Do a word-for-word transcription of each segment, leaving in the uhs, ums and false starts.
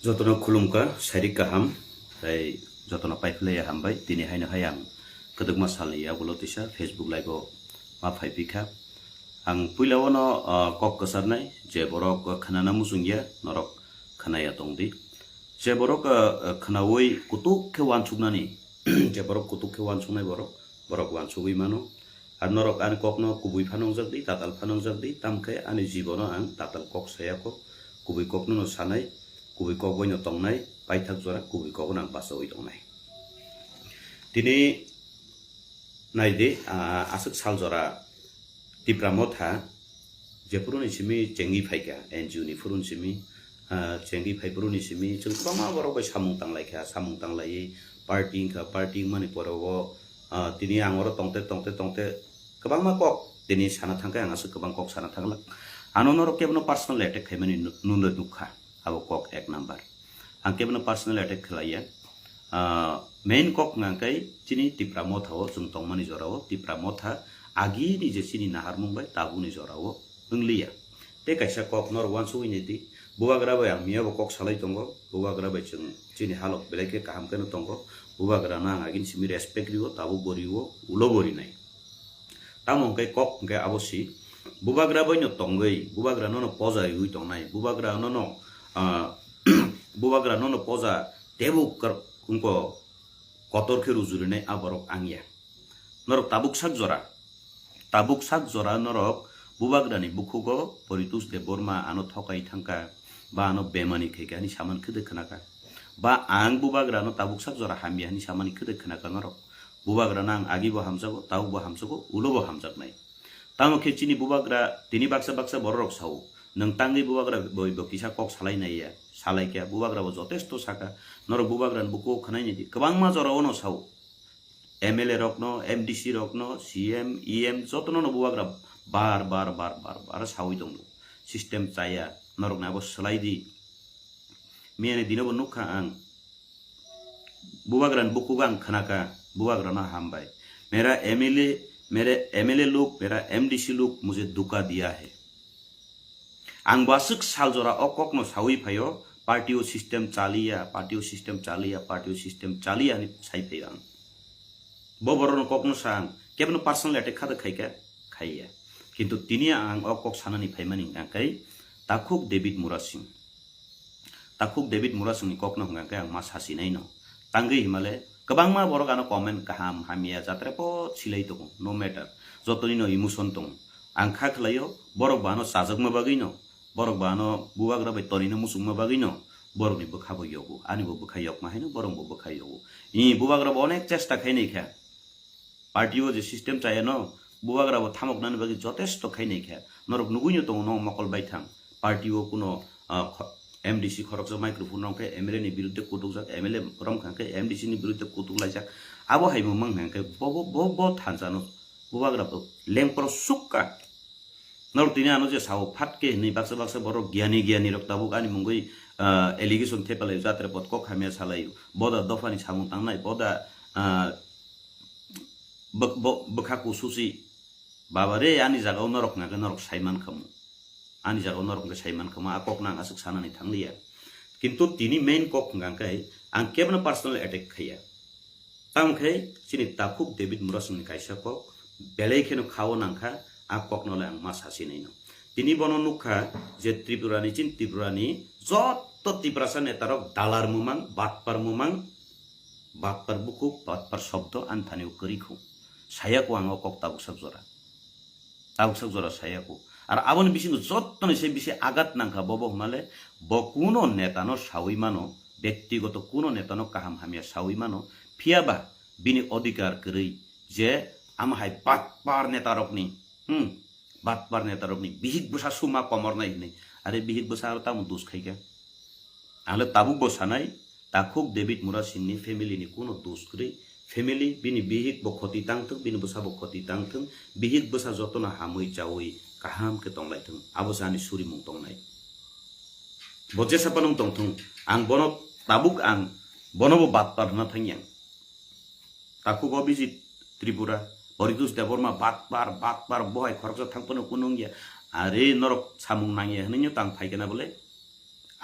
Jotono khulumkha, sairik kaham, tei jotono paiphlaiya hambai. Tini haino hai ang kwdwkma salni yagulo tisa Facebook live-o ma phaipikha. Ang puilao no, ah, kok kwcharnai, je borok khnana muchungya, norok khnaya tongdi. Je borok, ah, khnaui kutuk khe uansuknani, je borok kutuk khe uansuknai borok, borok uansugui mano. Ar norok ani kokno kubui phano wngjak di, tatal phano wngjak di, tamkhe ani jibono ang tatal kok saya kho, kubui kokno no sanai, kubui kok bai no tongnai, paithak jora kubui kok no ang bachaui tongnai. Tini nai di, ah, aswk sal jora Tipra Motha, jephuru ni simi chengwi phaikha, N G O ni phuru ni simi, ah, chengwi phai phuru ni simi, chwng kwbangma borok bai samung tanglaikha, samung tanglaiwi party wngkha, party wngmani pore o, ah, tini ang oro tongte, tongte, tongte, kwbangma kok tini sana thangkhe, ang aswk kwbang kok sana thangla. Ano norok kebono personal attack khaimani nu-, nunde nukha, abo kok ek number. Ang kebono personal attack khlaiya. Ah, main kok hwnkha khe chini Tipra Motha o chwng tongmani jora o, Tipra Motha agini je chini naharmung bai tabukni jora o wngliya. Tei kaisa kok norok uansugui nai di, Bubagra bai ang miyabo kok salai tongo, Bubagra bai chwng chini halok belai khe kaham kheno tongo, Bubagra no ang agini simi respect rio, tabuk bo rio, ulo bo rinai. Tamo hwnkhe kok hwnkhe abo si, Bubagra bai no tongwi, Bubagra no no poja riui tongnai, Bubagra no no, ah, Bubagra no no poja tebuk kar-, wngko kotor khe rujurinai a borok ang ya. Norok tabuk sak jora, tabuk sak jora norok Bubagrani bukhugo Poritos Debbarma ano thokai thangkha, ba ano bemani khaikha hwnwi samani khwdwk khnakha, ba ang Bubagrano tabuk sak jora hamya hwnwi samani khwdwk khnakha norok. Bubagrano ang agibo hamjago, tabukbo hamjago, ulobo hamjaknai. Tamo khe chini Bubagra tini baksa baksa bororok sao, nwng tangwi Bubagra bai bo kisa kok salai naiya, salaikha, Bubagra bo jotesto sakha, norok Bubagrani bukhugo khwnai nai di, kwbangma jorao no sao. M L A rokno, M D C rokno, C M, E M jotono no Bubagra bar bar bar bar bar saui tongo. System chaya, norokni abo swlai di. Miyani dinobo nukha ang. Bubagrani bukhugo ang khnakha, Bubagrano hambai. Mera M L A, mere M L A log, mera M D C log mujhe dhuka diya hai. Ang bo aswk sal jora o kokno saui phaio, party o system chaliya, party o system chaliya, party o system chaliya hinwi sai phaio ang. Bo borokno kokno sa ang, kebono personal attack kha da khaikha, khaiya. Kintu tini ang o kok sanani phaimani hwnkha khe Takhuk David Murasing. Takhuk David Murasingni kokno hwnkha khe ang ma sasinai no. Tangwi himale kwbangma borok ano comment kaham hamya jatra pot silai tongo, no matter. Jotoni no emotion tongo. Ang kha khlaio, borok bo ano chajakma bagwi no, borok bo ano Bubagra bai tonino muchungma bagwi no, borokni bwkha bo yogo, ani bo bwkha yokma haino borok bo bwkha yogo. I Bubagra bo onek chesta khainai kha. Party o je system chayano, Bubagra bo thamoknani bagwi jotesto khainai kha. Norok nugui no tongo, no mokol baithang. Party o kuno, ah, kho-, M D C khoroksa microphone rok khe M L A ni birudde kutukjak, M L A rom kha khe M D C ni birudde kutuk laijak. Abo hai mung mang hang khe bo, bo, bo, bo thansa no Bubagra bo lengpro sukka. Norok tini ano je sao phat khe hinwi baksa baksa borok giyani giyani rok tabuk ani mungwi, ah, allegation thepalai jatre pot kok hamya salai. Boda dophani samung tangnai, boda, ah, bwk-, bo-, bwkha kususi. Baba re, ani jagao norok hwnkha khe norok sai man khamu. Ani jagao norok hwnkhe sai man khamu, a kokno ang aswk sanani thangliya. Kintu tini main kok hwnkha khe ang kebono personal attack khaiya. Tamo khe chini Takhuk David Murasingni kaisa kok belai kheno khao nangkha, a kokno le ang ma sasinai no. Tini bono nukha je Tripura ni, chini Tripura ni joto Tiprasa netarok dalar mumang, batpar mumang, batpar bukhuk, batpar shobdo ani thani o kwrwi khu. Saya kho ang o kok tabuk sak jora. Tabuk sak jora saya kho. Ar aboni bisingo jottoni se bisi agat nangkha bobo hwnale bo kuno netano saui mano, bektigoto kuno netano kaham hamya saui mano, phiyaba bini odhikar kwrwi je ama hai batpar netarokni, hmm, batpar netarokni bihik bwsa suma komornai hwnwi. Are bihik bwsa aro tamo dos khaikha? Ang le tabuk bo sanai, Takhuk David Murasingni family ni kuno dos kwrwi. Family, bini bihik bo khoti tangthwng, bini bwsa bo khoti tangthwng, bihik bwsa jotono hamwi chaui kaham khe tonglaithwng, abo se ani surimung tongnai. Bo jesa phano wng tongthwng, ang bono tabuk ang bono bo batpar hwnna thangyang. Takhuk Abhijit Tripura, Poritos Debbarma batpar, batpar, bo hai khoroksa thang phano kunu wngya. Are norok samung nangya hwnwi no tang phaikha na bole?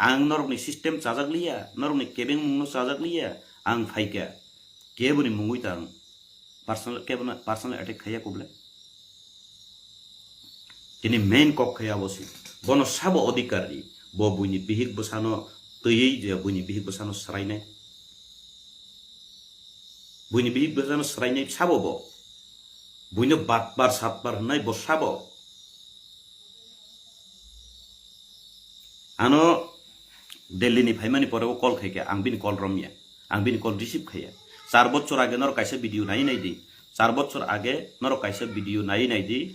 Ang norokni system chajak liya, norokni kebengmungno chajak liya, ang phaikha. Keboni mungwi ta ang personal, kebono personal attack khaiya kubla. Tini main kok khaiya bo si. Bono sabo odhikar di. Bo buini bihik bwsano twiwi je buini bihik bwsano swrainai. Buini bihik bwsano swrainai sabo bo. Buino batpar satpar hwnwi bo sabo. Ano Delhi ni phaimani pore o call khaikha, ang bini call romya, ang bini call receive khaiya. Char bochor age norok kaisa video nai nai di, char bochor age norok kaisa video nai nai di,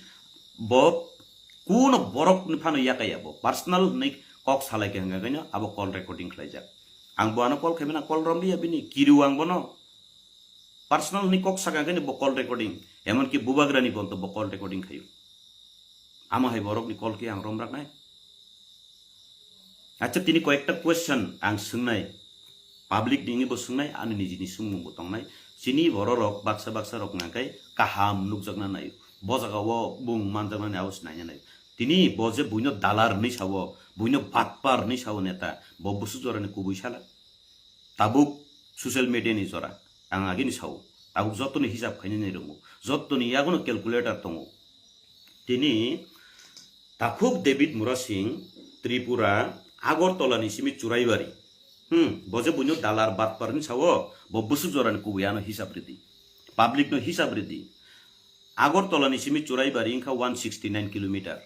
bo kuno borok ni phano yakaya bo personal hwnwi kok salai kha hwnka kaino abo call recording khlaijak. Ang bo ano call khaimani call romliya bini, kiriu ang bono personal hwnwi kok saka kaino bo call recording, emonki bubagrani bonto bo call recording khaio. Amo hai borokni call khe ang romraknai. Acha tini koyekta question ang swngnai. Public ni bo swngnai, ani nijini swngmung bo tongnai. Chini bororok baksa baksa rok nangkai kaham nukjakna naio. Bo jaga o bung manjaknani abo se naina naio. Tini bo je buino dalar hwnwi sao, buino batpar hwnwi sao neta, bo bwswk jorani kubui sala. Tabuk social media ni jora, ang agini sao, tabuk jotoni hisab khainani rongo, jotoni yagono calculator tongo. Tini takhuk David Murasing, Tripura, Agartala ni simi Churaibari. Hmm, bo je buino dalar batpar ni sao, bo bwswk jorani kubui ano hisab ridi. Public no hisab ridi. Agartala ni simi Churaibari wngkha one sixty nine kilometer.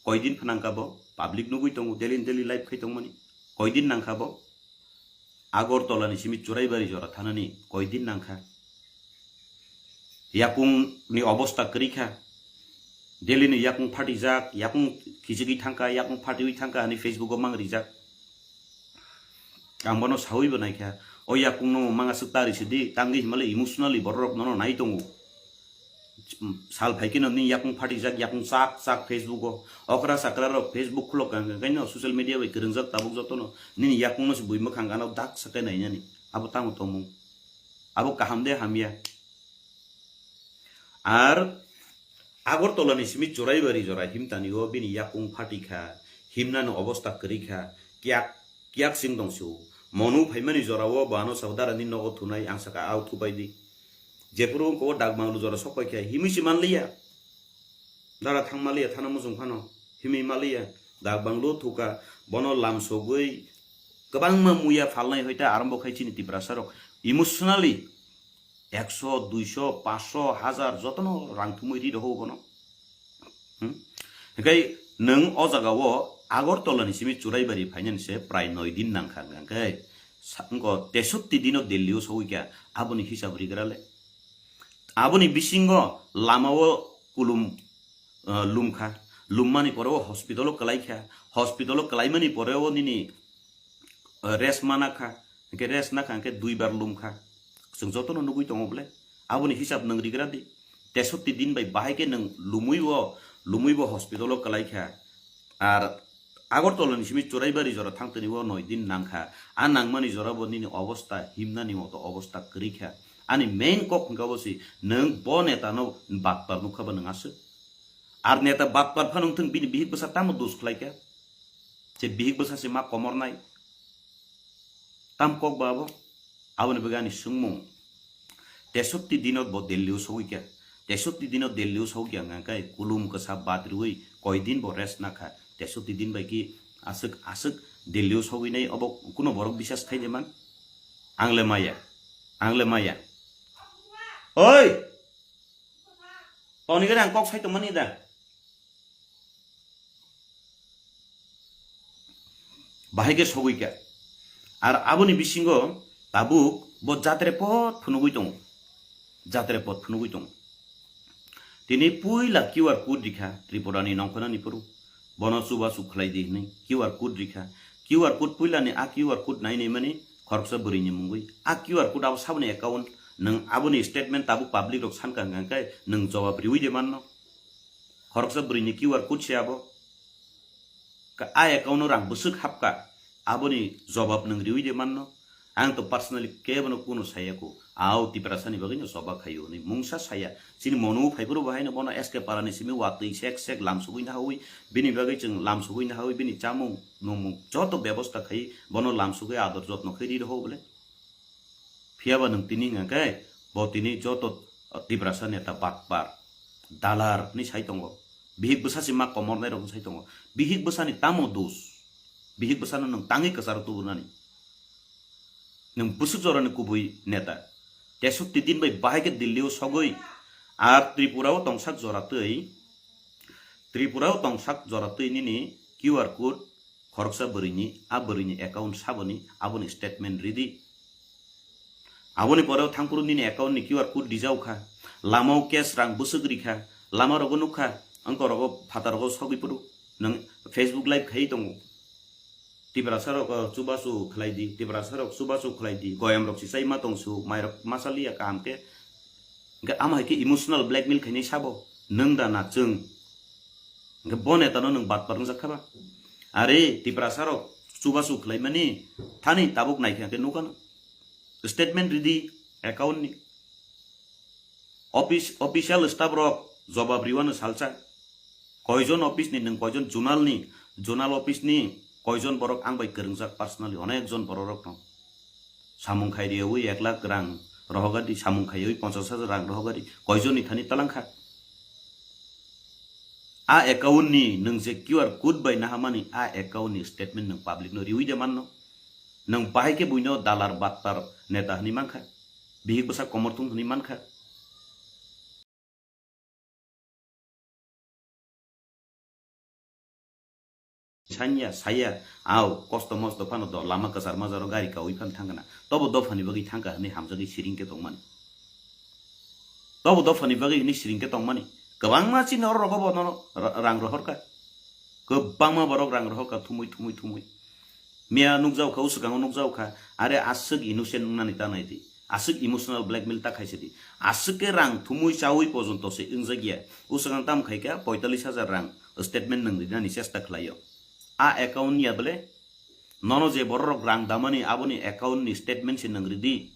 Koidin phanangkha bo, public nugui tongo, daily daily live khai tongmani. Koidin nangkha bo? Agartala ni simi Churaibari jora thanani koidin nangkha. Yakung ni obosta kwrwi kha. Delhi ni yakung phatijak, yakung khichigwi thangkha, yakung phatiwi thangkha, ani Facebook o mang rijak. Ang bono sawi bo naikha. O yakung no manga swk tari sidi, tangwi himale emotionally bororok nono nai tongo. Sal phaikhe no nini yakung phatijak, yakung chak chak Facebook o. Okra sakra rok Facebook khulok kang kang kaino social media bai kwrwngjak tabuk jotono. Nini yakung no se bui mwkhang gana dak sakai nainani. Abo tamo tongmung. Abo kaham de hamya. Ar Agartala ni simi Churaibari jora himtani o bini yakung phatikha, himnani obosta kwrwi kha, kiyak kiyak sing tong sio. Monu phaimani jora o bo ano sabo dara ni nogo thunai, ang saka ao thupai di. Jephuru wngkha o dak banglu jora sok paikha, himwi se manliya. Dara thang maliya, thana muchung phano himwi maliya. Dak banglu thuka, bono lam sogwi kwbangma muya phalnai hoita arombo khai chini Tiprasa rok emotionally ekso, duiso, paanso, hajar jotono rang thumwi ri rohor bono. Hmm? Hinkhe nwng o jaga o Agartala ni simi Churaibari phainani se prai noi din nangkha, hwnkhe sa-, wngkha tesotti dino Delhi o sogwi kha, aboni hisab rigra le. Aboni bisingo lama o kulum, eh, lumkha, lummani pore o hospital o kwlaikha, hospital o kwlaimani pore o nini rest mana kha, hwnkhe rest na kha, hwnkhe duibar lum kha. Chwng jotono nugui tongo bole. Aboni hisab nwng rigra di. Tesotti din bai bahai khe nwng lumui bo, lumui bo hospital o kwlai kha. Ar Agartala ni simi Churaibari jora thangtoni o noi din nang kha. A nangmani jora bo nini obosta himnani moto obosta kwrwi kha. Ani main kok hwnkha bo se nwng bo neta no batpar nukha ba nwng aswk. Ar neta batpar phano wngthung bini bihik bwsa tamo dos khlai kha. Je bihik bwsa se ma komor nai. Tam kok ba abo? Aboni bagwi ani swngmung. Tesotti dinot bo Delhi o sogwi kha. Tesotti dinot Delhi o sogwi kha hwnkha khe kulum kwsa bat rwui koi din bo rest na kha. Tesotti din bai ki aswk aswk Delhi o sogwi nai obo kuno borok bisas khai de man? Ang le maya. Ang le maya. Oi! Toni gani ang kok sai tongmani da. Bahai khe sogwi kha. Ar aboni bisingo tabuk bo jatre pot phunugwi tongo. Jatre pot phunugwi tongo. Tini puila Q R code rikha Tripura ni nongkhornani phuru. Bono chubachu khlai di hwnwi Q R code rikha. Q R code puilani a Q R code nai nai mani khoroksa bwrwini mungwi. A Q R code abo saboni account, nwng aboni statement tabuk public rok sankha hwnkha khe nwng jawab riwi de manno. Khoroksa bwrwini Q R code se abo. Ka-, a account o rang bwswk hapkha, aboni jobab nwng riwi de manno. Ang to personally kebono kuno saya ko. Ao Tiprasa ni bagwi no choba khaio ni mungsa saya. Chini mono phaiphuru bahai no bono S K Para ni simi watwi sek sek lam sugwi na hawi. Bini bagwi chwng lam sugwi na hawi. Bini chamung nungmung joto bebosta khai bono lam sugwi ador jotno khai ri rw bole. Phiya ba nwng tini hwnka khe bo tini joto, uh, Tiprasa neta batpar, dalar ni sai tongo. Bihik bwsa si ma komor nai rok sai tongo. Bihik bwsa ni tamo dos? Bihik bwsa no nwng tangwi kwcharo tubunani. Nwng bwswk jorani kubui neta. Tesukti din bai bahai khe Delhi o sogwi. Ar Tripura o tongsak jora twi, Tripura o tongsak jora twi nini Q R code khoroksa bwrwini, a bwrwini account saboni, aboni statement ridi. Aboni pore o thangphuru nini account ni Q R code rijao kha. Lama o cash rang bwswk rikha. Lama rogo nukha. Wngkor rogo phatar rogo sogwi phuru. Nwng Facebook live khai tongo. Tiprasa rok, uh, chubachu khlai di, Tiprasa rok chubachu khlai di, goyam rok si chai ma tong su, mai rok ma chaliya kaham khe. Hingke ama hai khe emotional blackmail khainai sabo, nwng da na chwng. Hingke bo neta no nwng batpar wngjak kha ba? Are Tiprasa rok chubachu khlai mani thani tabuk nai kha khe nukha no. Statement ridi account ni. Office, official staff rok jobab riwano salsa. Koijon office ni nwng, koijon zonal ni, zonal office ni koijon borok ang bai kwrwngjak personally, onek jon borok rok no. Samung khai riyawi ek lakh rang rohogadi, samung khaiwi ponchas hajar rang rohogadi, koijon ni thani talangkha. A account ni nwng je Q R code bai nahamani, a account ni statement nwng public no riwi de manno. Nwng bahai khe buino dalar battar neta hwnwi mankha. Bihik bwsa komorthung hwnwi mankha. Sanya, saya, au, kosto mosto phano do, lama kwchar majaro gari kaui phan thangkha na. Tobo dophani bagwi thangkha hwnwi hamjagwi siring khe tongmani. Tobo dophani bagwi hwnwi siring khe tongmani. Kwbangma chini oro rogo bo nono ra-, rang rohorkha. Kwbangma borok rang rohorkha thumui, thumui, thumui. Miya nukjago kha, o swkango nukjago kha, are aswk innocent wngnani ta nai di. Aswk emotional blackmail ta khaisa di. Aswk khe rang thumui chaui pojonto se wngjak ya. O swkang tamo khai kha poitalis hajar rang statement nwng rinani chesta khlaio. A account ya bole? Nono je borok rok rang damani aboni account ni statement se nwng ridi.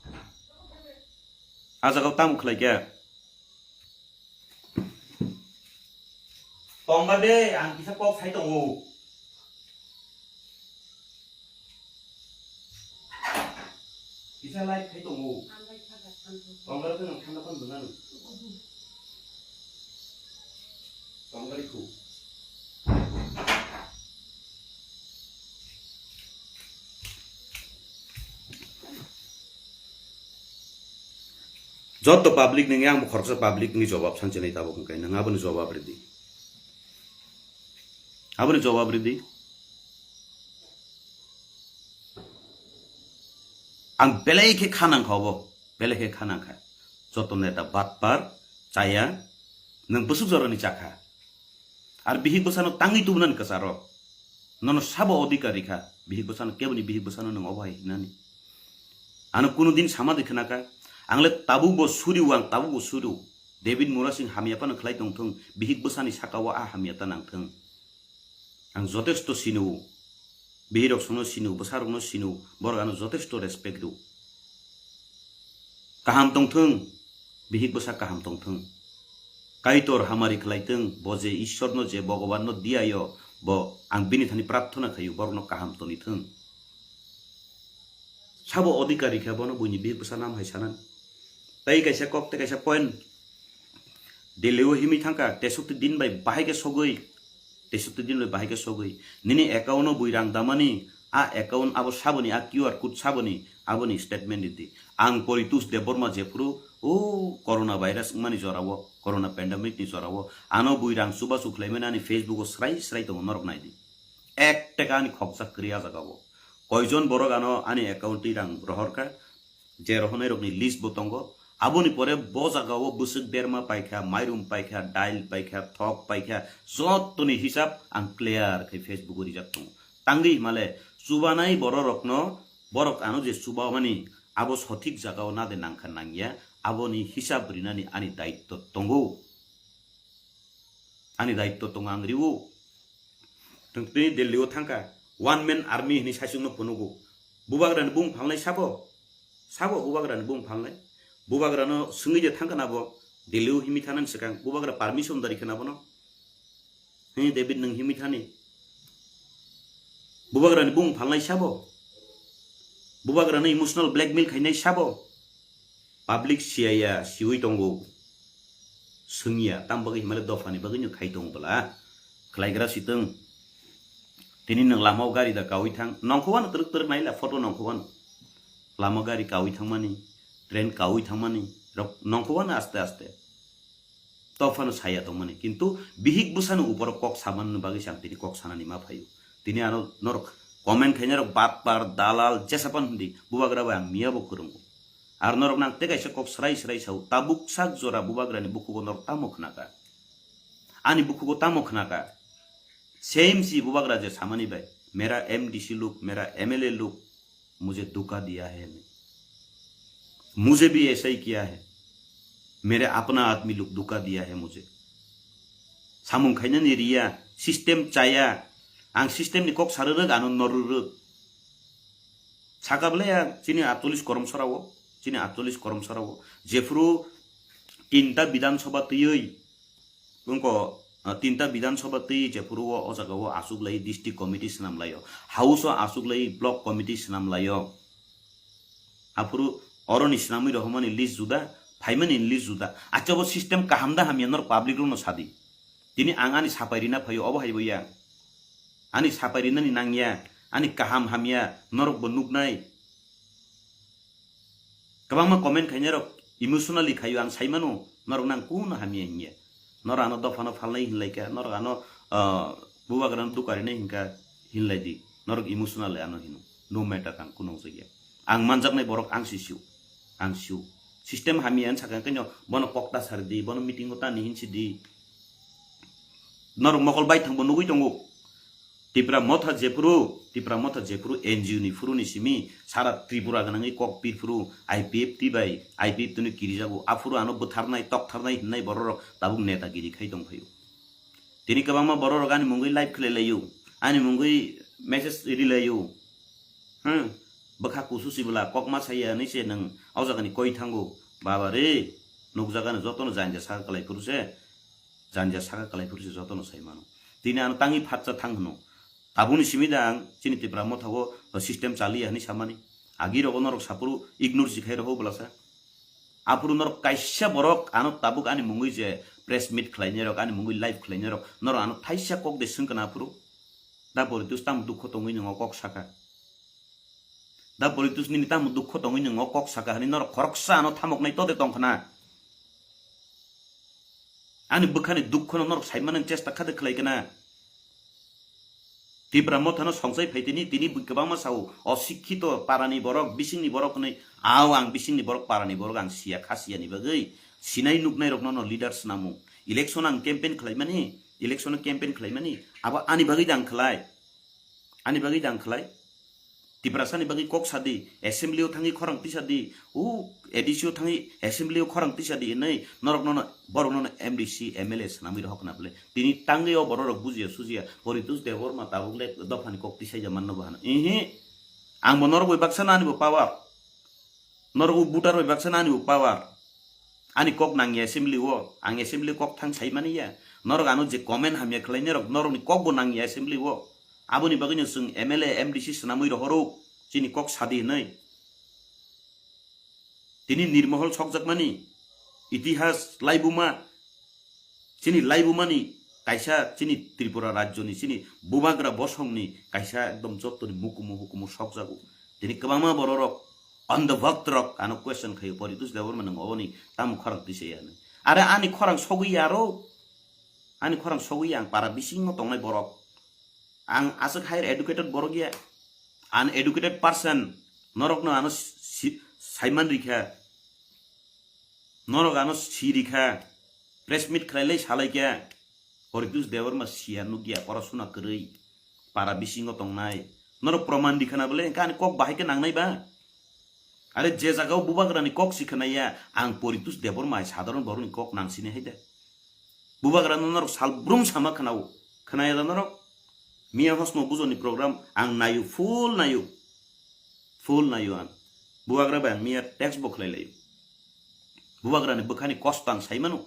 A jaga o tamo khlai kha? Tongba de, ang kisa kok sai tongo. Kisa light khai tongo. Tongba de nang thanda pan dona nang. Tongba de khu. Joto public nini ang bo khoroksa public ni jobab sanchilai tabuk hwnkhe nwng aboni jobab ridi. Aboni jobab ridi. Ang belai khe khanang kha obo, belai khe khanang kha. Joto neta batpar chaya, nwng bwswk jorani chakha. Ar bihik bwsano tangwi tubunani kwcharo. Nono sabo odhikar rikha, bihik bwsano, keboni bihik bwsano nwng obo hai hinani. Ano kuno din sama de khna kha, ang le tabuk bo suriu, ang tabuk bo suriu. David Murasing hamya phano khlai tong thung, bihik bwsani saka o a hamya ta nang thung. Ang jotesto sino, bihirok songno sino, bwsarokno sino, borok ano jotesto respect rw. Kaham tongthwng, bihik bwsa kaham tongthwng. Kaitor hamari khlaithwng, bo je Ishwarno, je Bhagwanno diyayo, bo ang bini thani prarthana khaio, borokno kaham tonithwng. Sabo odhikar rikha bono buini bihik bwsa nam hai sanan. Tai kaisa kok, tai kaisa point. Delhi o himwi thangkha, tesukti din bai bahai khe sogwi, tesukti din bai bahai khe sogwi. Nini account o bui rang damani, a account abo saboni, a Q R code saboni, aboni statement ridi. Ang Poritos Debbarma jephuru, o corona virus wngmani jorao, corona pandemic ni jorao, ano bui rang chubachu khlaimani ani Facebook o srai srai tongo, norok naidi. Ek taka ani khokjak kwrwi a jagao. Koijon borok ano ani account twi rang rohorkha, je rohornai rokni list bo tongo. Aboni pore bo jagao bwswk berma paikha, mairum paikha, dail paikha, thok paikha, jottoni hisab ang clear khai Facebook o rijak tongo. Tangwi himale chubanai bororokno, borok ano je chubamani abo sothik jagao nade nangkha nangya, aboni hisab rinani ani daitto tongo. Ani daitto tongo ang riwo. Tong twi Delhi o thangkha, one man army hinwi saichung no phunugo. Bubagrani bung phalnai sabo? Sabo bubagrani bung phalnai? Bubagrano swngwi de thangkha na bo? Delhi o himwi thanani swkang bubagra permission dari khna bono? He David, nwng himwi thani? Bubagrani bung phalnai sabo? Bubagrano emotional blackmail khainai sabo? Public siyaya, siwi tongo. Swngya, tam bagwi himale dophani bagwi no khai tongo bwla. Khlaigra sitwng. Tini nwng lama o gari da kawi thang. Nongkho wano twrwk twrwk naila photo nongkho wano. Lama gari kawi thangmani, train kawi thangmani. Rok nongkho wano aste aste. Tophano saya tongmani. Kintu bihik bwsano uporo kok samanani bagwi se ang tini kok sanani ma phaio. Tini ano norok comment khainai rok batpar, dalal, jesapan hindi. Bubagra bai ang miya bo kwrwngo. Ar norok nang tei kaisa kok srai srai sao, tabuk sak jora bubagrani bukhugo norok tamo khnaka? Ani bukhugo tamo khnaka? Same si bubagra je samani bai, mera M D C log, mera M L A log, mujhe dhoka diya hai, mujhe bhi aisa hi kiya hai, mere apna admi log dhoka diya hai mujhe. Samung khainani riya, system chaya, ang system ni kok sarwrwk, ano norwrwk. Saka bwle ya chini atchollish korom sarao, chini atchollish korom sarao. Jephuru tinta Bidhan Sabha twiwi, wngko, ah, tinta Bidhan Sabha twi jephuru o, o jaga o aswk lai district committee swnam laio, house o aswk lai block committee swnam laio. Aphuru oroni swnamwi rohormani list juda, phaimani list juda. Acha bo system kaham da hamya norok public rokno sadi. Tini ang ani sapai rina phaio, obo hai bo ya. Ani sapai rinani nangya, ani kaham hamya, norok bo nuknai. Kwbangma comment khainai rok emotionally khaio, ang saimano, norok nang kuno hamya hinya. Norok ano dophano phalnai hinlaika, norok ano, ah, bubagrano dukarinai hinka hinlai di. Norok emotional ano hino. No matter, ang kuno jakya. Ang manjaknai borok ang si sio. Ang sio. System hamya ang sakha khe no bono kok ta sar di, bono meeting o ta ni hin si di. Norok mokol bai thangbo nugui tongo. Tipra Motha jephuru, Tipra Motha jephuru N G O ni phuru ni simi sara Tripura gwnangwi kok pirphuru I P F T bai, I P F T ni kirijago, aphuru ano bwtharnai, toktharnai hinnai bororok tabuk netagiri khai tongphaio. Tini kwbangma bororok ani mungwi live khlai laio, ani mungwi message ri laio. Hmm, bwkha kusu sibla kokma saya hinwi se nwng o jagani koi thango. Baba re, nukjagani jotono janja saka kwlai phuru se. Janja saka kwlai phuru se jotono sai mano. Tini ano tangwi phatsa thang hwno. Tabukni simi da ang chini Tipra Motha o system chaliya hinwi samani. Agi rogo norok saphuru ignore si khai roho bwlasa. Aphuru norok kaisa borok ano tabuk ani mungwi je press meet khlainai rok, ani mungwi live khlainai rok, norok ano thaisa kok de swngkana aphuru. Da Poritus tamo dukho tongwi nwngo kok saka? Da Poritus nini tamo dukho tongwi nwngo kok saka hinwi norok khoroksa ano thamoknai tode tongkhana? Ani bwkhani dukhono norok saimanani chesta khade khlai kana? Tipra Mothano songchai phai tini, tini bui kwbangma sao, osikkito parani borok, bisingni borok hinwi, ao ang bisingni borok, parani borok ang siya, kha siyani bagwi sinai nuknai rokno no leader swnamo. Election ang campaign khlaimani, election campaign khlaimani, abo ani bagwi da ang khlai. Ani bagwi da ang khlai. Tiprasani bagwi kok sadi, assembly o thangwi khorang tisa di, o A D C o thangwi assembly o khorang tisa di hinwi norok nono, borok nono M D C, M L A swnamwi rohok na bwle. Tini tangwi o borok rok bujiya sujiya, Poritus Debbarma tabuk le dophani kok tisaija manno bo hano. Ihi, ang bo norok bai baksa no ani bo power. Norok bo voter bai baksa no ani bo power. Ani kok nangya assembly o, ang assembly kok thang sai mani ya. Norok ano je comment hamya khlai norok, norok ni kok bo nangya assembly o. Aboni bagwi no chwng M L A, M D C swnamwi rohoro, chini kok sadi hinwi. Tini Nirmohol sokjakmani, itihas laibuma, chini laibumani kaisa chini Tripura rajyoni chini bubagra bosongni kaisa ekdom jottoni mukumu hukumu sokjago. Tini kwbangma bororok, andhobhakt rok ano question khaio, Poritus Debbarma nwng oboni tamo khorang tisa ya hinwi. Are ani khorang sogwi ya aro, ani khorang sogwi ya, ang para bisingo tongnai borok. Ang aswk higher educated borok ya, uneducated person, norokno ano si-, saiman rikha, norok ano si rikha, press meet khlai lai salai kha, Poritus Debbarma siya nukya, porasuna kwrwi, para bisingo tongnai, norok proman rikha na bwle, engkha ani kok bahai khe nangnai ba? Are je jaga o bubagrani kok si khwnai ya, ang Poritus Debbarma hai sadharon borokni kok nang sini hai da. Bubagrano norok sal brum sama khwnao. Khwnaya da norok? Miya hosno bujoni program ang nayo, full nayo. Full naio ang. Bubagra bai ang miya text bo khlai laio. Bubagra ni bwkhani kosto ang sai mano.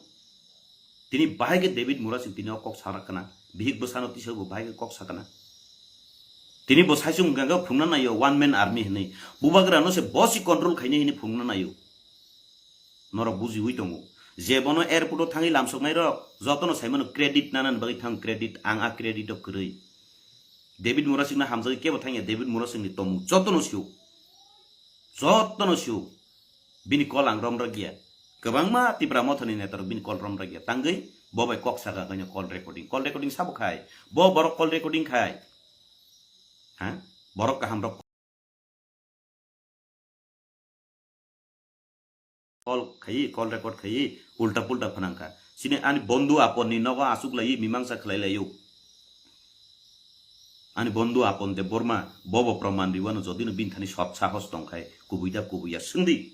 Tini bahai khe David Murasing tini o kok sana kana. Bihik bwsano tisa bo bahai khe kok sakana. Tini bo saisung ganga phungna naio one man army hinwi. Bubagra no se bosi control khaini hini phungna naio. Norok bujiwi tongo. Je bono airport o thangwi lamsoknai rok, jotono sai mano credit nanani bagwi thang credit, ang a credit o kwrwi. David Murasing no hamjagwi kebo thangya, David Murasing ni tomung jotono sio. Jotono sio. Bini call ang romrok ya. Kwbangma Tipra Motha ni neta rok bini call romrok ya. Tangwi bo bai kok saka kanya call recording. Call recording sabo khai. Bo borok call recording khai. Ha? Borok kaham rok call khaiwi, call record khaiwi, ulta pulta phanang kha. Chini ani bondhu Apon ni nogo asuk laiwi mimangsa khlai laio. Ani bondhu Apon Debbarma, bobo proman riwano jodi no bini thani sot sahos tong khai, kubui da kubui ya swngdi.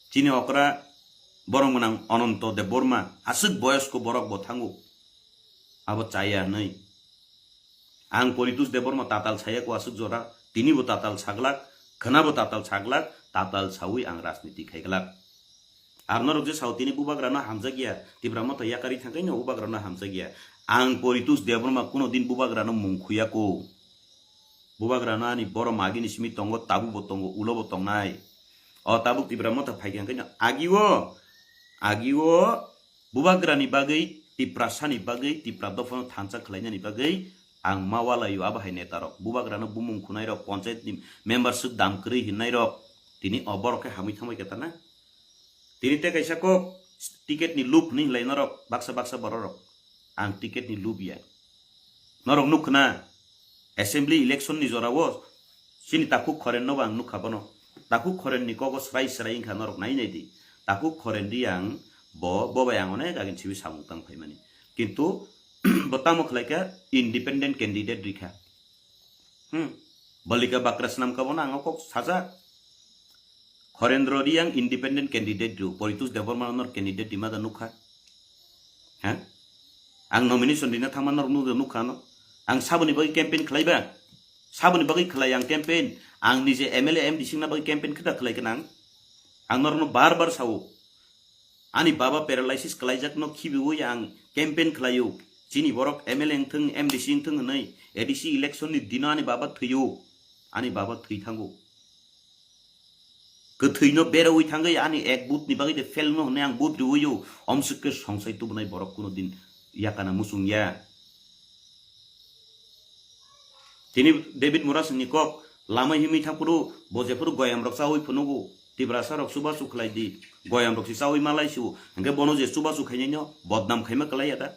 Chini okra borok mwnang Ononto Debbarma, aswk boyosko borok bo thango. Abo chaya hwnwi. Ang Poritus Debbarma tatal saya ko aswk jora, tini bo tatal saglak, khwna bo tatal saglak, tatal sawi ang rajniti khaiglak. Ar norok je sao tini bubagrano hamjakya, Tipra Motha yakari thangkaino bubagrano hamjakya. Ang Poritus Debbarma kuno din bubagrano mung khuyako. Bubagrano ani borom agini simi tongo, tabuk bo tongo, ulo bo tongnai. O tabuk Tipra Motha phaikha hwnkhe no agio, agio bubagrani bagwi, Tiprasani bagwi, Tipra dophano thansa khlainani bagwi ang ma walaio abo hai netarok. Bubagrano bumung khunairok, ponchayatni member swk dam kwrwi hinnairok tini o borok khe hamwi thangbai khe tana. Tini tei kaisa kok ticket ni loop hinwi hinlai norok baksa baksa bororok. Ang ticket ni loop ya. Norok nukkha na assembly election ni jora o chini Takhuk Khoren no bo ang nukkha bono. Takhuk Khoren ni kogo srai srai wngkha norok nai nai di. Takhuk Khoren di ang bo, bo bai ang onek agin sibi samung tang phaimani. Kintu bo tamo khlai kha independent candidate rikha. Hmm. Balika bakra swnam ka bono ang kok sajak. Khorendro Riang independent candidate rw, Poritus Debbarma nor candidate rima da nukha. Ha? Ang nomination rina thangma nor nukha no. Ang saboni bagwi campaign khlaiba. Saboni bagwi khlai ang campaign. Ang nije M L A M D C na bagwi campaign khita khlai kanang. Ang norno bar bar sao. Ani baba paralysis khlaijakno khibiwi ang campaign khlaio. Chini borok M L A wngthung, M D C wngthung hwnwi A D C election ni dino ani baba thwio. Ani baba thwi thango. Kwthwino berawi thangwi ani ek vote ni bagwi de fail no hwnwi ang vote riwio. Omswk khe songsai tubunai borok kuno din yakana muchung ya. Tini David Murasing ni kok lama himwi thangphuru bo jephuru goyam rok chawi phunugo, Tiprasa rok chubachu khlai di, goyam rok se chawi malai su, hwnkhe bono je chubachu khainai no bodnam khaima kwlai ya da?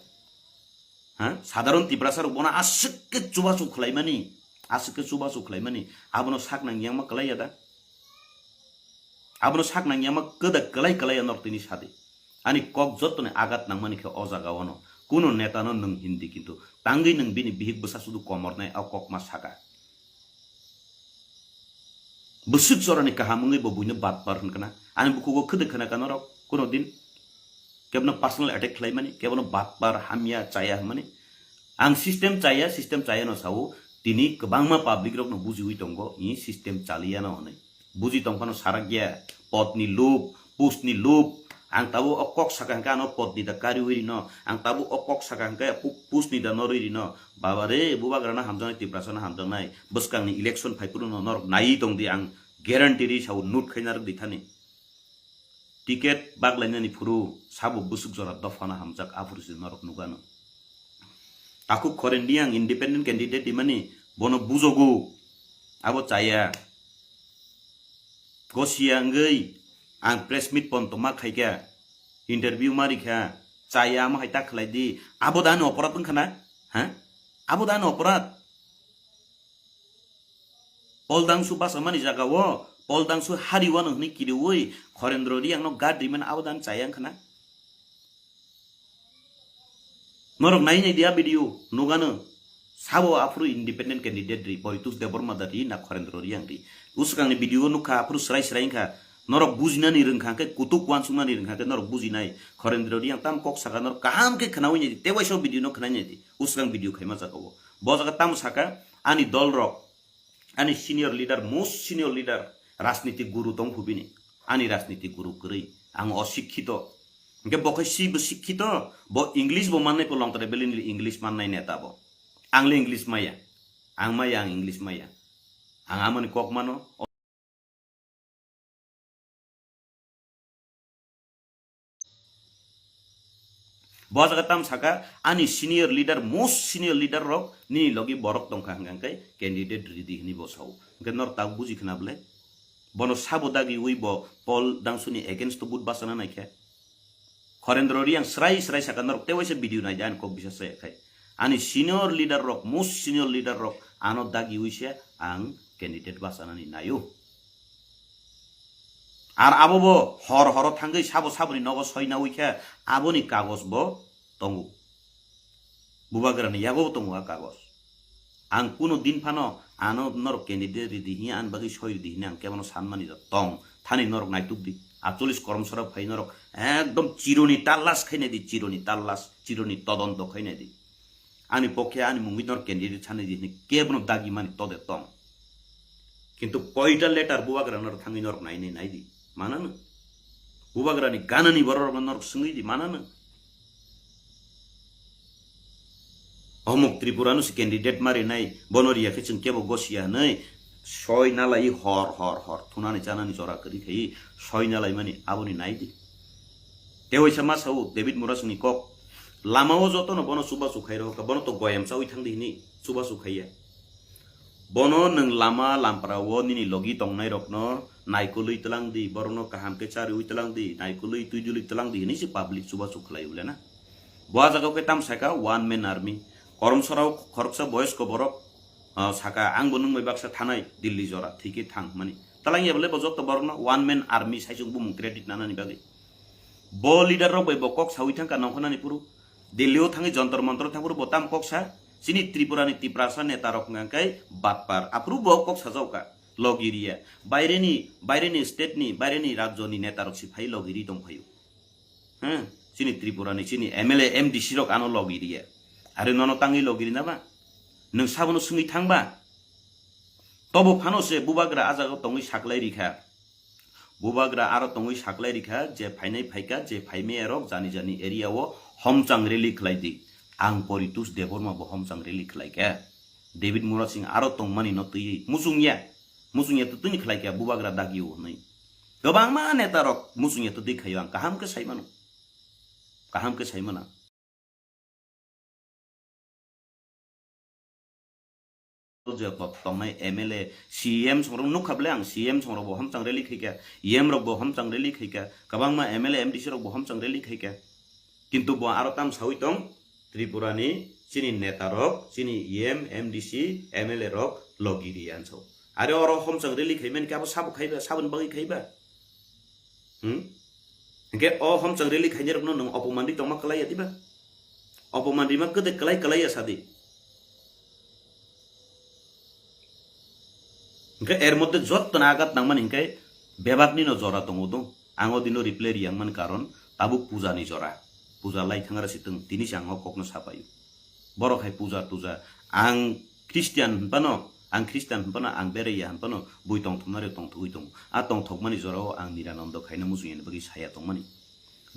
Ha? Sadharon Tiprasa rok bono aswk khe chubachu khlaimani, aswk khe chubachu khlaimani, abono sak nang yang ma kwlai ya da? Abono sak nang yang ma kwda kwlai kwlai ya norok tini sadi. Ani kok jottoni agat nangmani khe o jaga ono. Kuno neta no nwng hindi kintu tangwi nwng bini bihik bwsa sudu komornai o kok ma saka. Bwswk jorani kaham wngwi bo buino batpar hwnkha na. Ani bukhugo khwdwk khna ka norok kuno din. Kebono personal attack khlaimani, kebono batpar hamya chaya hwnmani. Ang system chaya, system chaya no sao, tini kwbangma public rok no bujiwi tongo, i system chaliya no hwnwi. Buji tongphano sarakya, podni loop, postni loop, ang tabuk o kok saka hwnkhe ano podni da kariwi rino, ang tabuk o kok saka hwnkhe pu-, postni da norwi rino. Baba re, bubagrano hamjaknai, Tiprasano hamjaknai, bwskangni election phaiphuru no norok naiwi tongdi, ang guarantee ri sao, note khaina rwk di thani. Ticket baglainani phuru sabo bwswk jora dophano hamjak aphuru se norok nukano. Takhuk Khoren Riang independent candidate rimani bono bujogo, abo chaya. Gosia wngwi ang press meet ponto ma khaikha, interview ma rikha, chaya amo hai ta khlai di, abo da ani oporad wngkha na? Ha? Abo da ani oporad? Poldangsu basa mani jaga o, Poldangsu hari wano hwnwi kiriwi Khorendro Riang no guard rimani abo dan chaya wngkha na? Norok nai nai dia video nugano sabo aphuru independent candidate ri Poritus Debbarma da ri na Khorendro Riang ri. Usukang ni video nukha aphuru srai srai wngkha. Norok bujinani rwngkha khe kutuk wansuknani rwngkha khe norok bujinai. Khorendro Riang tam kok saka norok kaham khe khnawi nai di. Tewaisa video no khnai nai di. Usukang video khaima jaga o. Bo jaga tamo saka ani dol rok. Ani senior leader, most senior leader, rajniti guru tong phu bini. Ani rajniti guru kwrwi. Ang osikkito. Hwnkhe bo khai si bo sikkito, bo English bo mannai po longtare belini English mannai neta bo. Ang le English maya. Ang maya, ang English maya. Ang amoni kok mano. Bo jaga tam saka, ani senior leader, most senior leader rok nini logi borok tongkha hwnkha hwnkhe candidate ridi hwnwi bo sao. Hwnkhe norok tabuk buji khna bwle? Bono sabo dagiwi bo Paul Dangsuni against o vote bachana naikhe. Khorendro Riang srai srai saka norok tewaisa video naidi ani kok bisa se khai. Ani senior leader rok, most senior leader rok ano dagiwi se ang candidate bachanani naio. Ar abo bo hor horo thangwi sabo saboni nogo soinawi khe aboni kagoj bo tongo. Bubagrani yago tongo a kagoj. Ang kuno din phano ano norok candidate ridi hiya ani bagwi soi ridi hini ang kebono sanmani tong. Thani norok naituk di. Acholis koromsora phai norok ekdom chironi talas khainai di, chironi talas, chironi todonto khainai di. Ani pokhe ani mungwi norok candidate sanai di hini kebono dagi mani tode tong. Kintu koita letter bubagra norok thangwi norok nainai nai di. Manano? Bubagrani ganani borok norok swngwi di manano? Omuk Tripura no se candidate mari nai, bono riya khe chwng kebo gosiya hinwi soi nalai hor hor hor thunani chanani jora kwrwi khai soi nalai mani aboni nai di. Tewaisa ma sao David Murasingni kok, lama o joto no bono chubachu khai rohor kha, bono to goyam chawi thang di hini chubachu khaiya. Bono nwng lama lampra o nini logi tongnai rokno naikolwi tlang di, borokno kaham khe chariwi tlang di, naikolwi twi dulwi tlang di hini se public chubachu khlai ule na. Bo a jaga o khe tam saka one man army. Koromsora o khoroksa boyosko borok, ah, saka ang bo nwng bai baksa thanai Delhi jora thwi khe thang hwnmani. Talang ya bole bo joto borokno one man army sai chwng bumung credit nanani bagwi. Bo leader rok bai bo kok sawi thangkha nongkhornani phuru. Delhi o thangwi Jantar Mantar thang phuru bo tam kok sa. Chini Tripura ni Tiprasa neta rok hwnkha khe batpar. Aphuru bo kok sajao kha. Logi riya. Baire ni, baire ni state ni, baire ni rajyo ni neta rok si phai logi ri tong phaio. Hm? Chini Tripura ni, chini M L A, M D C rok ano logi riya. Are nono tangwi logi ri na ba? Nwng sabono swngwi thang ba? Tobo phano se bubagra a jaga o tongwi saklai rikha. Bubagra aro tongwi saklai rikha je phainai phaikha, je phaimaya rok jani jani area o homchang rally khlai di. Ang Poritos Debbarma bo homchang rally khlai kha. David Murasing aro tongmani no twiwi muchungya. Muchungya to twini khlai kha bubagra dagi o hwnwi. Kwbangma neta rok muchungya to twi khaio ang kaham khe sai mano. Kaham khe sai mano. Je kok tongnai M L A, C M songrok nukha bole ang, C M songrok bo homchang rally khaikha, E M rok bo homchang rally khaikha, kwbangma M L A, M D C rok bo homchang rally khaikha. Kintu bo aro tam sawi tong, Tripura ni chini neta rok, chini E M, M D C, M L A rok logi ri ansao. Are oro homchang rally khaimani khe abo sabo khaiba, saboni bagwi khaiba? Hmm? Hingke o homchang rally khainai rokno nwng opoman ri tongma kwlai ya diba? Opoman rima kwdwi kwlai kwlai ya sadi. Hingke er moddhe jottoni agat nangmani hingke bebakni no jora tongo do. Ang o dino reply riyang man karon tabuk puja ni jora. Puja lai thangra sitwng tini se ang o kokno sapaio. Borok hai puja tuja. Ang Christian hinphano, ang Christian hinphano, ang beraiya hinphano, bui tongthoknari tongthogwi tongo. A tongthokmani jorao ang Nirananda khaina muchungya bagwi saya tongmani.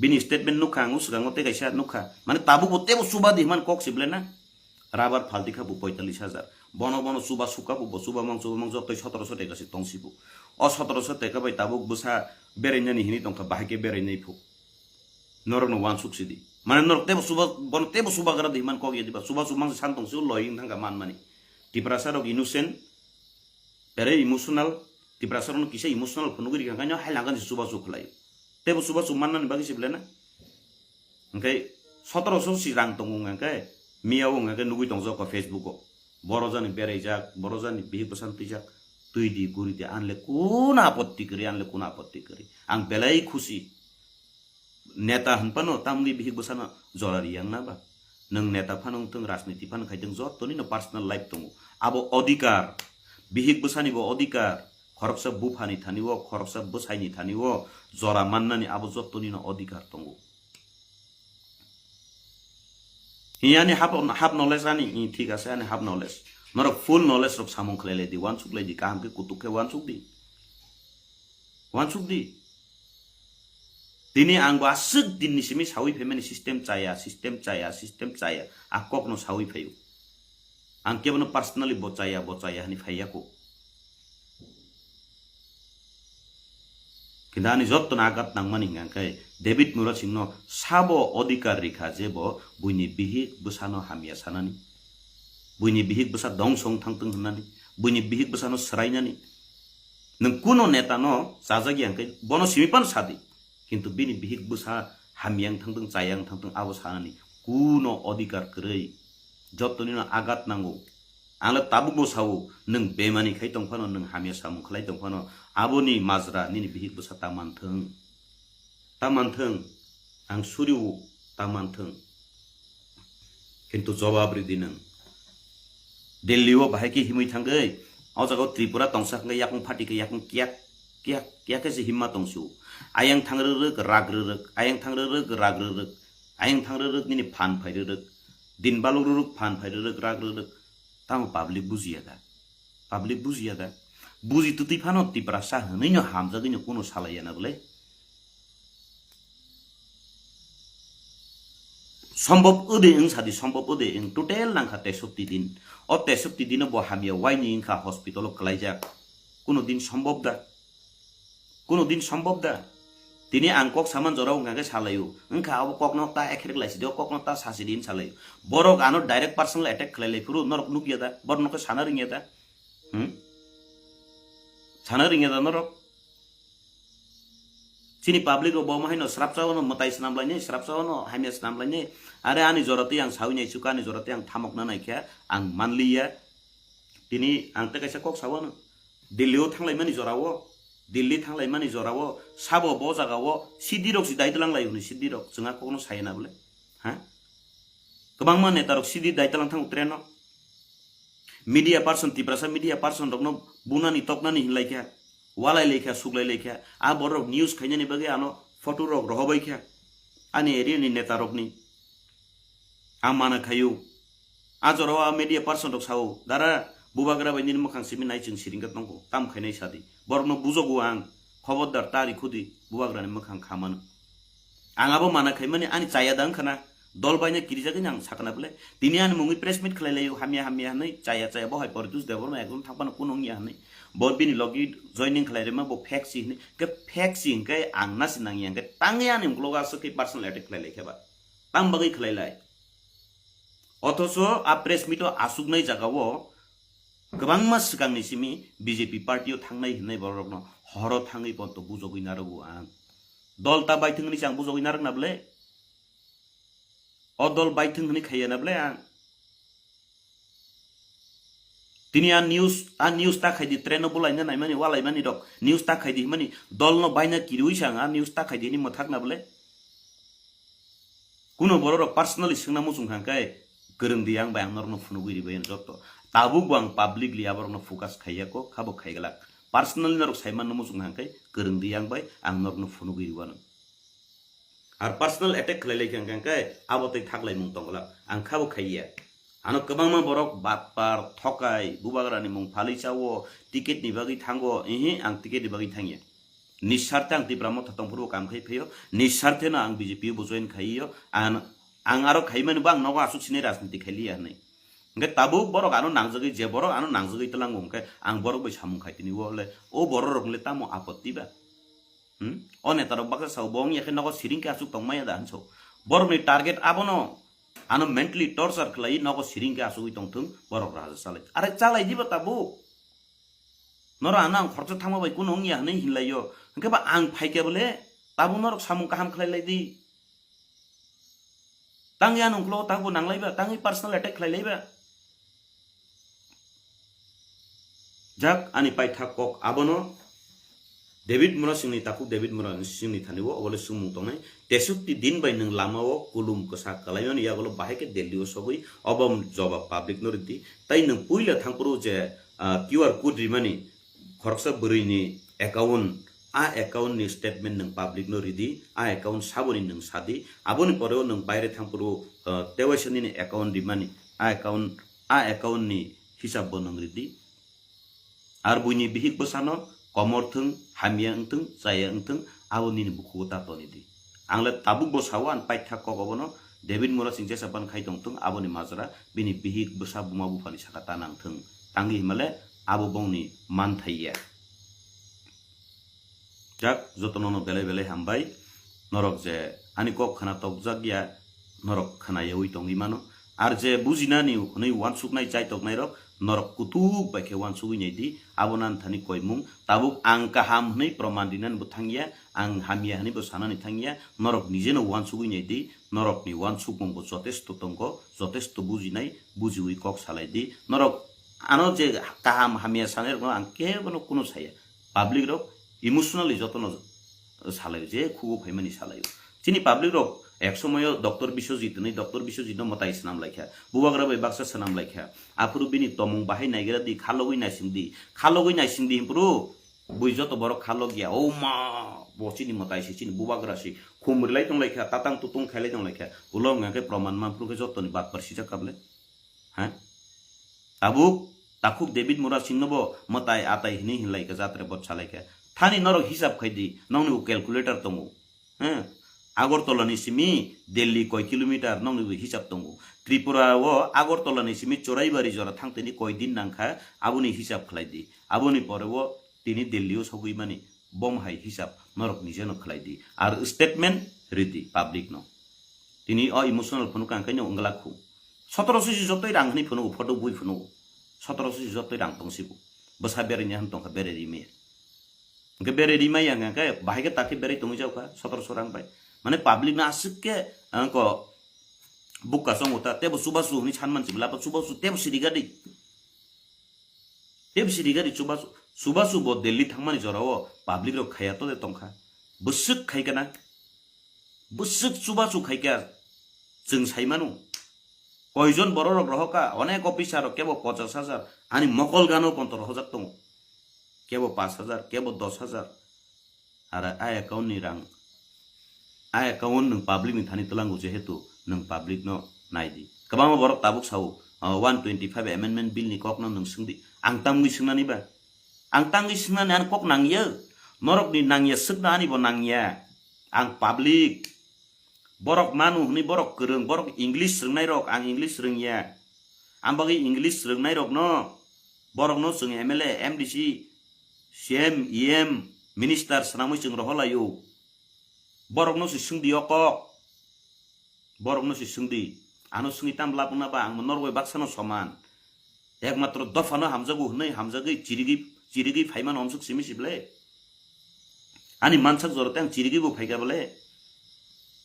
Bini statement nukha ang o swkango tei kaisa nukha. Mane tabukbo teibo chuba di hwnmani kok se belai na. Rabar phalti kha bo poitallis hajar. Bono bono chuba sukha bo, bo chuba mang chuba mang joktoi sotoroso teka se tongsi bo. O sotoroso teka bai tabuk bwsa berainani hinwi tongkha, bahai khe berainai phu. Norokno wansuk sidi. Mane norok teibo chuba, bono teibo chubagra di hwnmani kok ya diba. Chuba chuk mang se san tong se o loi wng thangkha manmani. Tiprasa rok innocent, very emotional. Tiprasa rokno kisa emotional phunugwi rikha, khaino hai langani chuba chuk khlai. Teibo chuba chuk mannani bagwi se belai na. Hingke sotoroso si rang tongo hingke miya o hingke nugwi tongjak o Facebook o. Boro jani beraijak, boro jani bihik bwsano twijak. Twi di, guri di, anle kuna apotti kwrwi, anle kuna apotti kwrwi. Ang belai khusi. Neta hinphano tamni bihik bwsano jora riyang na ba? Nwng neta phano wngthung, rajniti phano khaithung, jottoni no personal life tongo. Abo odhikar, bihik bwsani bo odhikar, khoroksa buphani thani o, khoroksa bwsaini thani o jora mannani abo jottoni no odhikar tongo. Hi ani half, half knowledge ani, i, thik ase ani half knowledge. Norok full knowledge rok samung khlai lai di, wansuk lai di, kaham khe kutuk khe wansuk di. Wansuk di. Tini ang bo aswk din ni simi sawi phaimani system chaya, system chaya, system chaya. A kok no sawi phaio. Ang kebono personally bo chaya, bo chaya hani phaiya ko. Kintu ani jotto no agat nangmani hingka khe David Murasing no sabo odhikar rikha je bo buini bihik bwsano hamya sanani. Buini bihik bwsa dongso wng thangtwng hwnani. Buini bihik bwsano swrainani. Nwng kuno neta no chajak ya hingke bono simi pan sadi. Kintu bini bihik bwsa hamya wng thangtwng, chaya wng thangtwng abo sanani. Kuno odhikar kwrwi. Jottoni no agat nango. Ang le tabuk bo sao, nwng bemani khai tong phano, nwng hamya samung khlai tong phano, aboni majra nini bihik bwsa ta manthwng. Ta manthwng, ang suriu ta manthwng. Kintu jobab ridi nwng. Delhi o bahai khe himwi thangwi, o jaga o Tripura tongsa hwnkhe yakung phati khe yakung kiyak, kiyak, kiyak khe se himma tongsu. Ayang thang rwrwk, rak rwrwk, ayang thang rwrwk, rak rwrwk, ayang thang rwrwk nini phan phai rwrwk. Din baluk rwrwk, phan phai rwrwk, rak rwrwk. Tamo public bujiya da? Public bujiya da? Buji twtwi phano Tiprasa hwnwi no hamjagwi no kuno salaiya na bwle? Sombhob ode wng sadi, sombhob ode wng total nangkha tesopti din. O tesopti dino bo hamya waini wngkha hospital o kwlaijak. Kuno din sombhob da? Kuno din sombhob da? Tini ang kok saman jorao wngkha khe salaio. Wngkha abo kokno ta ekherek laisidi, o kokno ta sasidi hin salaio. Borok ano direct personal attack khlai lai phuru norok nukya da? Borok nokhe sana ringya da? Hmm? Sana ringya da norok? Chini public rok bo haino srapsa no mwtai swnam lainai, srapsa no hamya swnam lainai. Are ani jora twi ang sawi nai chuka, ani jora twi ang thamok na naikha, ang manliya. Tini ang tei kaisa kok sawano. Delhi o thanglaimani jorao, Delhi thanglaimani jorao, sabo bo jagao, sidirok si dai tlanglai hwnwi sidirok, chwngha kokno saya na bole? Ha? Kwbangma netarok sidi dai tlang thango train o. Media person, Tiprasa media person rokno bunani toknani hinlaikha, walai laikha, suklai laikha. A borok news khainani bagwi ano photo rok rohobaikha. Ani area ni netarokni. Ang mana khayu. A jorao a media person rok sao, "Dara, bubagra bai nini mwkhang simi nai chwng siring khe tongkho, tam khainai sadi. Borokno bujogo ang, khobordar ta rikhudi, bubagrani mwkhang kha mano." Ang abo mana khaimani ani chaya da wngkha na, dol baina kirijagwi ang sakna bwle. Tini ani mungwi press meet khlai laio, hamya hamya hwnwi, chaya chaya bo hai Poritos Debbarma ekdom thangphano kuno wngya hwnwi. Bo bini logi joining khlai rima bo fake si hwnwi, khe fake si hwnkhe ang nasi nangya hwnkhe tangwi ani uklogo aswk khe personal attack khlai lai khe ba. Tang bagwi khlai lai? Othocho a press meet o aswknai jagao kwbangma swkangni simi B J P party o thangnai hwnwi borokno horo thangwi ponto bujogwi narwgo ang. Dol ta baithwng hwnwi se ang bujogwi narwkna bwle? O dol baithwng hwnwi khaiya na bwle ang? Tini a news, a news ta khaidi, train o bulaina naimani, walaimani rok news ta khaidi himani, dol no baina kiriwi se ang a news ta khaidi hini mwthak na bwle? Kuno borok rok personally swngna muchung kha khe, kwrwng di, ang bai ang norokno phunugwi ribai ang jotto. Tabuk bo ang publicly aborokno focus khaiya ko, khabo khaiglak. Personally norok saimanno muchung kha khe, kwrwng di, ang bai ang norokno phunugwi riwano. Ar personal attack khlai lai khe ang khe abo tei thaklaimung tongglak. Ang khabo khaiya. Ano kwbangma borok batpar, thokai, bubagrani mung phalwi chao, ticket ni bagwi thango, ehe, ang ticket ni bagwi thangya. Nisarte ang Tipra Motha tongphuru kam khai phaio, nisarte no ang B J P bo join khaiyo, ang, ang aro khaimani bo ang nogo aswk sinai rajniti khailiya hinwi. Hingke tabuk borok ano nangjagwi, je borok ano nangjagwi tlango hingke ang borok bai samung khai tini o le, o borok rok le tamo apotti ba? Hmm? O neta rok baksa sao bo wngya khe nogo siring khe aswk tongmaya da hinso. Borok ni target abono, ano mentally torture khlai nogo siring khe aswk tongthung borok raja chalai. Are chalai diba tabuk? Noro ano ang khoroksa thangma bai kuno wngya hinwi hinlaio. Hingke ba ang phaikhe bole tabuk norok samung kaham khlai lai di. Tangwi ano uklogo tabuk nanglaiba, tangwi personal attack khlai laiba. Jak ani paithak kok abono David Murasingni takhuk David Murasingni thani o obole swngmung tongnai. Tesukti din bai nwng lama o kulum kwsa kalaimani yagulo bahai khe Delhi o sogwi obo jobab public no rwdi. Tai nwng puila thangphuru je, ah, Q R code rimani khoroksa bwrwini account, a account ni statement nwng public no ridi, a account saboni nwng sadi, aboni pore o nwng baire thangphuru, ah, tewaisa nini account rimani, a account, a account ni hisab bo nwng ridi. Ar buini bihik bwsano komor thwng, hamya wngthwng, chaya wngthwng, abo nini bukhugo ta toni di. Ang le tabuk bo sao, ang paitha kok obono, David Murasing jesa ban khai tongthwng, aboni majra bini bihik bwsa buma buphani saka ta nangthwng. Tangwi himale abo bongni manthai ya. Jak, jotono no belai belai hambai. Norok je ani kok khna tokjak ya, norok khna yaui tongwi mano. Ar je bujinani hwnwi uansuknai chaitoknairok, norok kutuk bai khe uansugwi nai di, abo nan thani koimung. Tabuk ang kaham hwnwi proman rinani bo thangya, ang hamya hwnwi bo sanani thangya, norok nijeno uansugwi nai di, norokni uansukmung bo jotesto tongo, jotesto bujinai, bujiwi kok salai di. Norok ano je kaham hamya sanairokno ang kebono kunu saya. Public rok emotionally jotono salaio, je khugo phaimani salaio. Chini public rok ek somoyo Doctor Biswajit hwnwi, Doctor Biswajit no mwtai swnam laikha, bubagra bai baksa swnam laikha. Aphuru bini tomung bahai naigra di, khalogwi naising di, khalogwi naising di himpuru bui joto borok khalok ya. O ma, bo chini mwtai se, chini bubagra se, khum rilai tong laikha, tatang tutung khailai tong laikha. Ulo wngkha khe proman manphuru khe jotoni batpar sijak kable. Ha? Tabuk, takhuk David Murasing no bo mwtai atai hwnwi hinlai kha, jatre bot salai kha. Thani norok hisab khai di, nokni bo calculator tongo. Ha? Agartala ni simi Delhi koi kilometer nokni bo hisab tongo. Tripura o Agartala ni simi Choraibari jora thangtini koi din nangkha, aboni hisab khlai di. Aboni pore o tini Delhi o sogwi mani, bom hai hisab norok nijeno khlai di. Ar statement ridi public no. Tini o emotional phunuk ang kaino wngla khu. Sotoroso si jotoi rang hwnwi phunugo, photo bui phunugo. Sotoroso si jotoi rang tong sibo. Bwsa berai ni han tongkha, berai ri maya. Hwnkhe berai ri maya hwnkhe bahai khe takhe berai tongwi jaukha sotoroso rang bai. Mane public no aswk khe, ah, ko bukka chongo ta, tebo chubachu hwnwi sanman sibla, chubachu tebo sirigadi. Tebo sirigadi chubachu, chubachu bo Delhi thangmani jorao public rok khaya to de tongkha. Bwswk khai kana? Bwswk chubachu khaikha chwng saimano. Koijon bororok rohokha, onek officer rok kebo pochas hajar, ani mokol gano ponto rohojak tongo. Kebo pas hajar, kebo dos hajar. Ara a account ni rang, a account nwng public ni thani twlango, jehetu nwng public no nai di. Kwbangma borok tabuk sao, ah, one twenty five amendment bill ni kok no nwng swng di. Ang tamwi swngnani ba? Ang tangwi swngnani ani kok nangya. Norok ni nangya swkna ani bo nangya. Ang public. Borok manu hwnwi borok kwrwng, borok English rwngnai rok, ang English rwngya. Ang bagwi English rwngnai rok no, borok no chwng M L A, M D C, C M, E M, minister swnamwi chwng rohor laio. Borok no se swngdi o kok. Borok no se swngdi. Ano swngwi tam lab wngna ba, ang norok bai baksa no soman. Ekmatro dophano hamjago hwnwi hamjagwi chirigwi, chirigwi phaimano omsuk simi sible. Ani mansak jora tei ang chirigwi bo phaikha bole.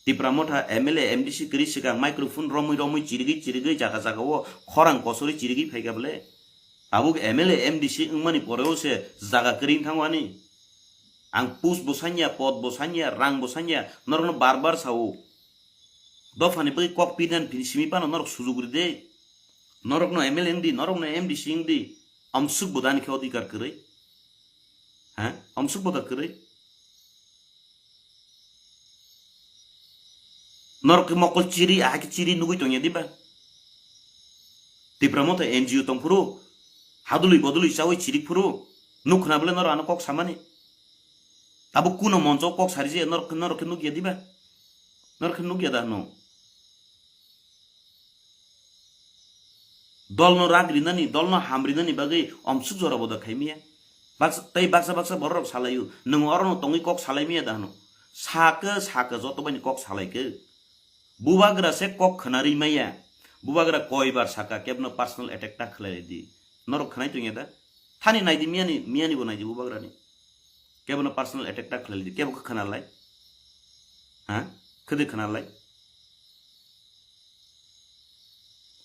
Tipra Motha M L A, M D C kwrwi swkang microphone romwi romwi chirigwi chirigwi jaga jaga o khorang kosori chirigwi phaikha bole. Tabuk M L A, M D C wngmani poreo se jaga kwrwi wngthango ani. Ang post bo sanya, pod bo sanya, rang bo sanya, norokno bar bar sao. Dophani bagwi kok pinan phi simi phano norok sujuk ride. Norokno M L A wngdi, norokno M D C wngdi. Amsuk bodani khe odhikar kwrwi. Ha? Amsuk boda kwrwi. Norok khe mokol chiri, aha khe chiri nugwi tongya diba? Tipra Motha N G O tongphuru, hadului bodului chawi chiri phuru, nuk khna bole norok ano kok samani. Tabuk kuno moncho kok sari je norok, norok khe nukya diba? Norok khe nukya da hwno? Dolno rag rinani, dolno ham rinani bagwi omsuk jora boda khai miya. Baksa, tei baksa baksa bororok salaio, nwng orono tongwi kok salai miya da hwno? Sakhe, sakhe joto baini kok salai khe. Bubagra se kok khna ri maya. Bubagra koibar saka kebno personal attack ta khlai di. Norok khnai tongya da? Thani naidi miyani, miyani bo naidi bubagrani. Kebno personal attack ta khlai di. Kebo khe khna lai? Ha? Khede khna lai?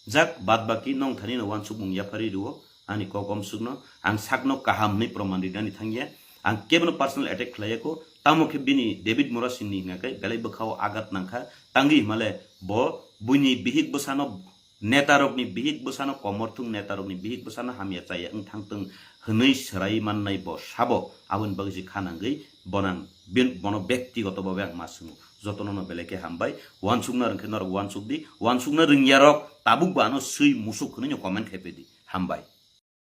Jak, bad baki nong thani no wansukmung yaphari rwo, ani kok omsukno, ang sakno kaham hwnwi proman rinani thangya, ang kebono personal attack khlaiya kho, tamo khe bini David Murasing ni hwnga khe belai bwkhao agat nangkha, tangwi himale bo buini bihik bwsano, netarokni bihik bwsano, komorthung netarokni bihik bwsano hamya chaya wng thangtwng hwnwi swrai mannai bo sabo, aboni bagwi se kha nangwi bonang, bin-, bono bektigoto babe ang ma swngo. Jotono no belai khe hambai. Wansukna rwngkhe norok wansuk di. Wansukna rwngya rok tabuk bo ano swi musuk hwnwi no comment khai pedi. Hambai.